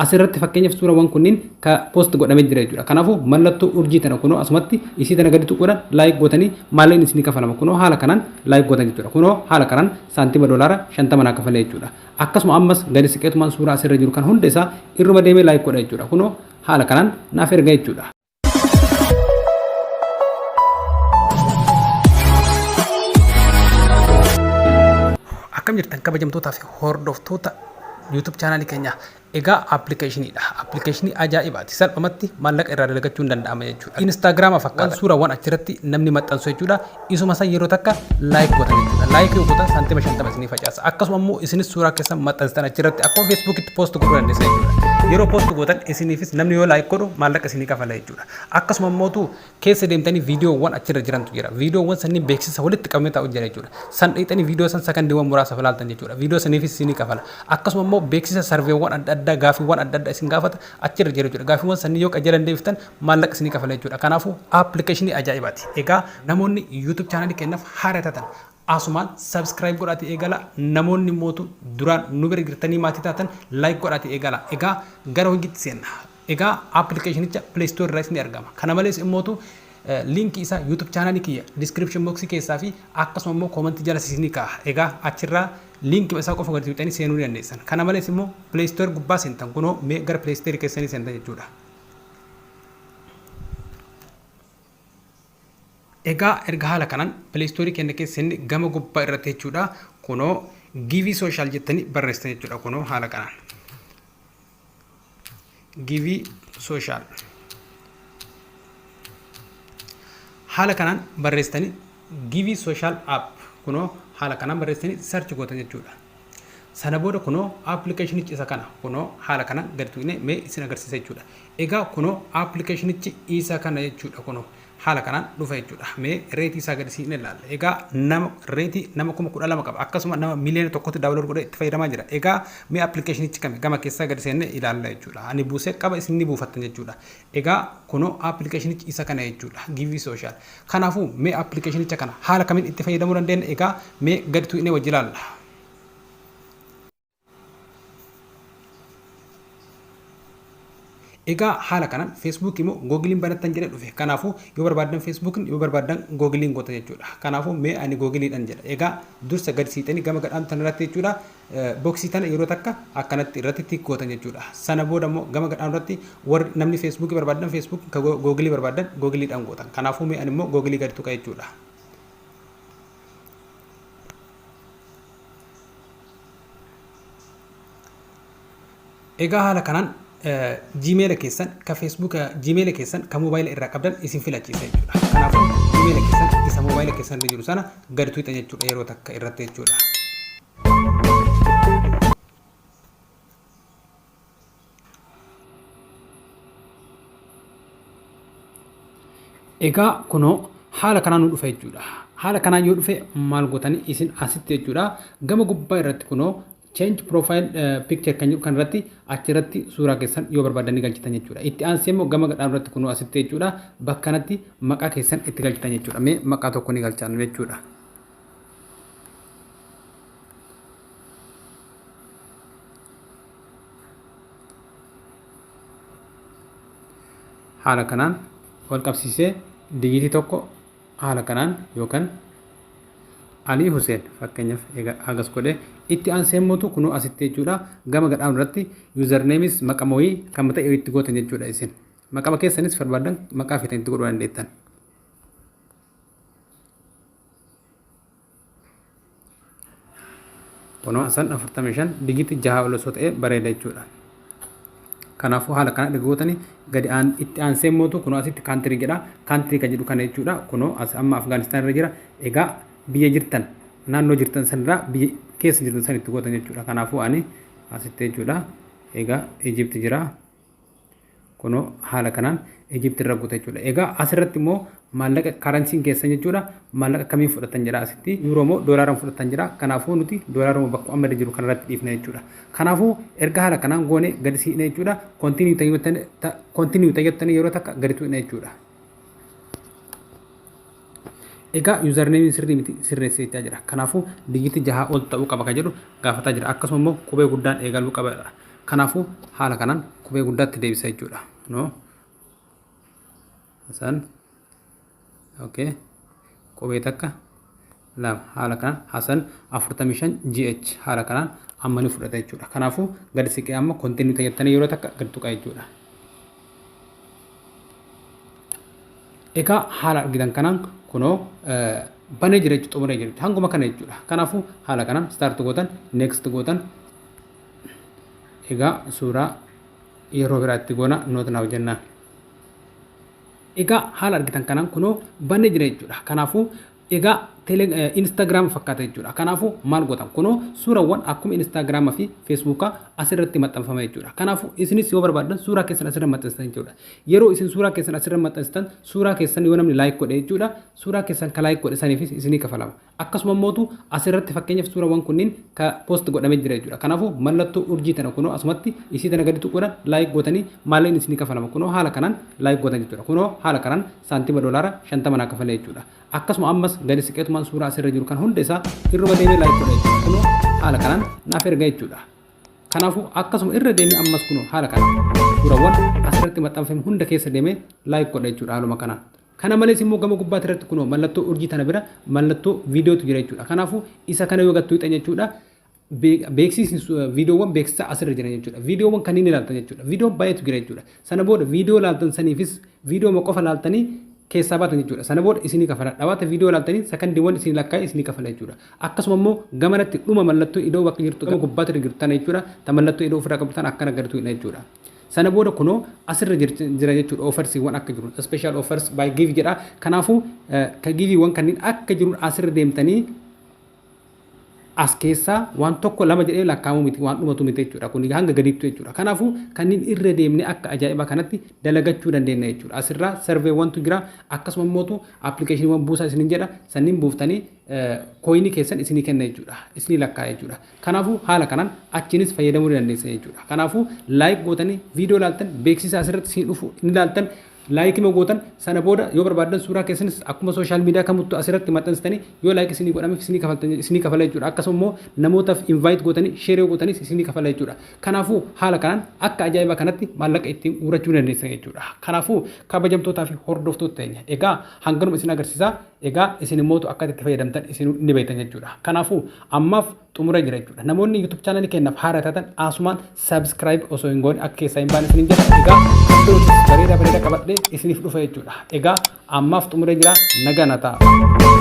Asirratti fakkeenyaaf suurawwan kunniin ka post godhamee jira jechuudha. Kanaafuu mallattoo urjii tana kunoo asumatti isii tana gadi tuquudhaan like gootanii maallaqni isinii kafalama. Kunoo haala kanaan like gootan jechuudha. Kunoo haala kanaan saantima doolaara 50 naa kafalee jechuudha. Akkasuma ammas gadi siqeetumaan suuraa asirra jiru kan hunda isaa irruma deemee like godha jechuudha. Kunoo haala kanaan naaf erga jechuudha. Akkam jirtan kabajamtootaa fi hordoftoota YouTube chaanaalii keenyaa. Egaa appilikeeshiniidha. Appilikeeshinii ajaa'ibaati. Salphumatti maallaqa irraa dalagachuun danda'ama jechuudha. Instaagiraama fakkaata. Suurawwan achirratti namni maxxansu jechuudha. Isuma san yeroo takka like gootan jechuudha. Like yoo gootan saantima 50 isinii facaasa. Akkasuma immoo isinis suuraa keessan maxxansitan achirratti akkuma Facebookitti post godhuu dandeessan jechuudha. Yeroo post gootan isiniifis namni yoo like godhu maallaqa isinii kafala jechuudha. Akkasuma immootu keessa deemtanii viidiyoowwan achirra jirantu jira. Viidiyoowwan sanniin beeksisa walitti qabamee taa'u jira jechuudha. San dheeyxanii viidiyoo san sakandiiwwan muraasaaf ilaaltan jechuudha. Viidiyoo saniifis isinii kafala. Akkasuma immoo beeksisa sarveewwan adda addaa gaafiiwwan adda addaa isin gaafata achirra jira jechuudha. Gaafiiwwan sannii yoo qajeelan deebiftan maallaqa isinii kafala jechuudha. Kanaafuu appilikeeshinii ajaa'ibaati. Egaa namoonni YouTube chaanalii keenyaaf haaraa taatan asumaan subscribe godhaatii eegala. Namoonni mootu duraan nu bira jirtanii maatii taatan like godhaatii eegala. Egaa gara hojiitti seenna. Egaa appilikeeshinicha Play Store irraas ni argama. Kana malees immootu liinkii isaa YouTube chaanalii kiyya description box keessaa fi akkasuma immoo koomantii jala isinii kaa'a. Egaa achirraa liinkii isaa qofa gadi tuqxanii seenuu ni dandeessan. Kana malees immoo Play Store gubbaa seentan kunoo mee gara Play Store keessanii seentan jechuudha. Egaa erga haala kanaan Play Store keenya keessa seenne gama gubbaa irratti jechuudha kunoo Givii Social jettanii barreessitan jechuudha kunoo haala kanaan. Givii Social. Haala kanaan barreessitanii Givii Social App kunoo haala kanaan barreessitanii search gootan jechuudha. Sana booda kunoo appilikeeshinichi isa kana kunoo haala kanaan gadi tuqnee mee isin agarsiisa jechuudha. Egaa kunoo appilikeeshinichi isa kana jechuudha kunoo haala kanaan dhufa jechuudha. Mee reetii isaa gadi siinee ilaalla. Egaa nama reetii nama 12,000 qaba. Akkasuma nama miliyoona 1tti download godhee itti fayyadamaa jira. Egaa mee appilikeeshinichi kami gama keessaa gadi seennee ilaalla jechuudha. Ani buusee qaba isin ni buufattan jechuudha. Egaa kunoo appilikeeshinichi isa kana jechuudha. Givii Social. Kanaafuu mee appilikeeshinicha kana haala kamiin itti fayyadamuu dandeenya? Egaa mee gadi tuqnee wajji ilaalla. Egaa haala kanaan Feesbuukii moo Googiliin banattan jedhee dhufe. Kanaafuu yoo barbaaddan Feesbuukiin yoo barbaaddan Googiliin gootan jechuudha. Kanaafuu mee ani Googiliidhaan jedha. Egaa dursa gadi siixanii gama gadhaan tana irratti jechuudha. Boksii tana yeroo takka akkanatti irratti tik gootan jechuudha. Sana booda immoo gama gadhaan irratti warri namni Feesbuukii barbaaddan Feesbuuk ka Googilii barbaaddan Googiliidhaan gootan. Kanaafuu mee ani immoo Googilii gadi tuqa jechuudha. Egaa haala kanaan Gmail keessan ka Facebook Gmail keessan ka moobaayila irraa qabdan isin filachiisa jechuudha. Kanaafuu Gmail keessan isa moobaayila keessan irra jiru sana gadi tuqxan jechuudha yeroo takka irratti jechuudha. Egaa kunoo haala kanaan nu dhufa jechuudha. Haala kanaan yoo dhufe maal gootanii isin asitti jechuudha. Gama gubbaa irratti kunoo change profile picture kan jedhu kanarratti achirratti suuraa keessan yoo barbaadan ni galchitan jechuudha. Itti aansee immoo gama gadhaan irratti kunoo asitti jechuudha. Bakka kanatti maqaa keessan itti galchitan jechuudha. Mee maqaa tokko ni galchan jechuudha. Haala kanaan wal qabsiisee digiitii tokko haala kanaan yookaan Alii Huseen fakkeenyaaf egaa hagas godhee itti aansee immoo kunoo asitti jechuudha gama gadhaan irratti yuuzarneemis maqama wayii kan ta'e itti gootan jechuudha isin maqama keessanis barbaadan maqaa feetan itti godhuu dandeettan. Kunoo asan 45 digitii jaha ol osoo ta'e bareeda jechuudha. Kanaafuu haala kana erga gootanii gadi aan itti aansee immoo kunoo asitti kaantirii jedha. Kaantirii kan jedhu kana jechuudha. Kunoo as amma Afgaanistaan irra jira. Egaa biyya jirtan naannoo jirtan sanirraa biyya keessa jirtan san itti gootan jechuudha. Kanaafuu ani asitti jechuudha. Egaa Ijipti jira. Kunoo haala kanaan Egypt irra guuta jechuudha. Egaa asirratti immoo maallaqa karansiin keessan jechuudha maallaqa kamiin fudhatan jedha asitti yuuroo moo doolaaraan fudhatan jedha. Kanaafuu nuti doolaaruma bakka amma irra jiru kanarratti dhiifna jechuudha. Kanaafuu erga haala kanaan goone gadi siqna jechuudha. Continue tajaajiltanii yeroo takka gadi tuqna jechuudha. Egaa yuuzarneemiin sirrii miti sirreessee jechaa jira. Kanaafuu digitii jahaa ol ta'uu qaba kan jedhu gaafataa jira. Akkasuma immoo qubee guddaan eegaluu qaba. Kanaafuu haala kanaan qubee guddaatti deebisa jechuudha. No. Hasan. Okay. Qubee takka lama haala kanaan Hasan 45 GH haala kanaan amma ni fudhata jechuudha. Kanaafuu gadi siqee amma continue jettanii yeroo takka gadi tuqa jechuudha. Egaa haala argitan kanaan kunoo banee jira jechuudha, xumuree jira jechuudha. Hanguma kana jechuudha. Kanaafuu haala kanaan start gootan, next gootan. Egaa suuraa yeroo biraatti goona, not now jennaan. Egaa haala argitan kanaan kunoo banee jira jechuudha. Kanaafuu egaa Instagram fakkaata jechuudha. Kanaafuu maal gootan? Kunoo suurawwan akkuma Instagrama fi Facebookaa asirratti maxxanfama jechuudha. Kanaafuu isinis yoo barbaaddan suuraa keessan asirratti maxxansitan jechuudha. Yeroo isin suuraa keessan asirratti maxxansitan, suuraa keessan yoo namni like godhe jechuudha, suuraa keessan ka like godhe saniifis isinii kafalama. Akkasuma mootu asirratti fakkeenyaaf suurawwan kunniin ka post godhamee jira jechuudha. Kanaafuu mallattoo urjii tana kunoo asumatti isii tana gadi tuquudhaan like gootanii maallaqni isinii kafalama. Kunoo haala kanaan like gootan jechuudha. Kunoo haala kanaan saantima $50 naa kafalee jechuudha. Akkasuma ammas gadi siqeetumaan suuraa asirra jiru kan hunda isaa irruma deemee like godha jechuudha. Kunoo haala kanaan naaf erga jechuudha. Kanaafuu akkasuma irra deemee ammas kunoo haala kanaan suurawwan asirratti maxxanfame hunda keessa deemee like godha jechuudha haaluma kanaan. Kana malees immoo gama gubbaatti irratti kunoo mallattoo urjii tana bira mallattoo viidiyootu jira jechuudha. Kanaafuu isa kana yoo gattuu hixan jechuudha, beeksisni viidiyoowwan beeksisaa asirra jiran jechuudha. Viidiyoowwan kanneen ilaaltan jechuudha. Viidiyoon baay'eetu jira jechuudha. Sana booda viidiyoo ilaaltan saniifis viidiyoo qofa ilaaltanii keessaa baatan jechuudha. Sana booda isinii kafala. Dhawaata viidiyoo ilaaltanii sakandiiwwan isinii lakkaa'e isinii kafala jechuudha. Akkasuma immoo gamanatti dhuma mallattoo iddoo bakka jirtu gama gubbaatti irra jirtu tana jechuudha. Ta mallattoo iddoo ofirraa qabdu tana akkana gadi tuqna jechuudha. Sana booda kunoo asirra jira jechuudha, offersiiwwan akka jiru. Special offers by give jedha. Kanaafuu ka giveiiwwan kanneen akka jiru asirra deemtanii as keessaa waan tokko lama jedhee lakkaa'amuu miti, waan dhumatu miti jechuudha. Kun hanga gadiittu jechuudha. Kanaafuu kanneen irra deemnee akka ajaa'ibaa kanatti dalagachuu dandeenya jechuudha. Asirraa surveywwantu jira. Akkasuma immoo applicationiiwwan buusaa isinin jedha. Sanniin buuftanii coinii keessan isinii kenna jechuudha. Isinii lakkaa'a jechuudha. Kanaafuu haala kanaan achiinis fayyadamuu dandeessan jechuudha. Kanaafuu like gootanii viidiyoo ilaaltan, beeksisa asirratti isin dhufu ni ilaaltan, like ma gootan. Sana booda yoo barbaaddan suuraa keessanis akkuma social media kamittuu asirratti maxxansitanii yoo like isinii godhameef isinii kafaltan, isinii kafala jechuudha. Akkasuma immoo namootaaf invite gootanii share gootanis isinii kafala jechuudha. Kanaafuu haala kanaan akka ajaa'ibaa kanatti maallaqa ittiin guurachuu dandeessan jechuudha. Kanaafuu kabajamtootaa fi hordoftoota teenya, egaa hanganuma isin agarsiisa. Egaa isin immootu akka itti fayyadamtan isin ni beektan jechuudha. Kanaafuu ammaaf xumuree jira jechuudha. Namoonni YouTube channelii keenyaaf haaraa taatan asumaan subscribe osoo hin goone akka keessaa hin baane isiniin jedha. Egaa bareedaa bareedaa qabadhee isiniif dhufa jechuudha. Egaa ammaaf xumuree jira, nagaa na ta'a.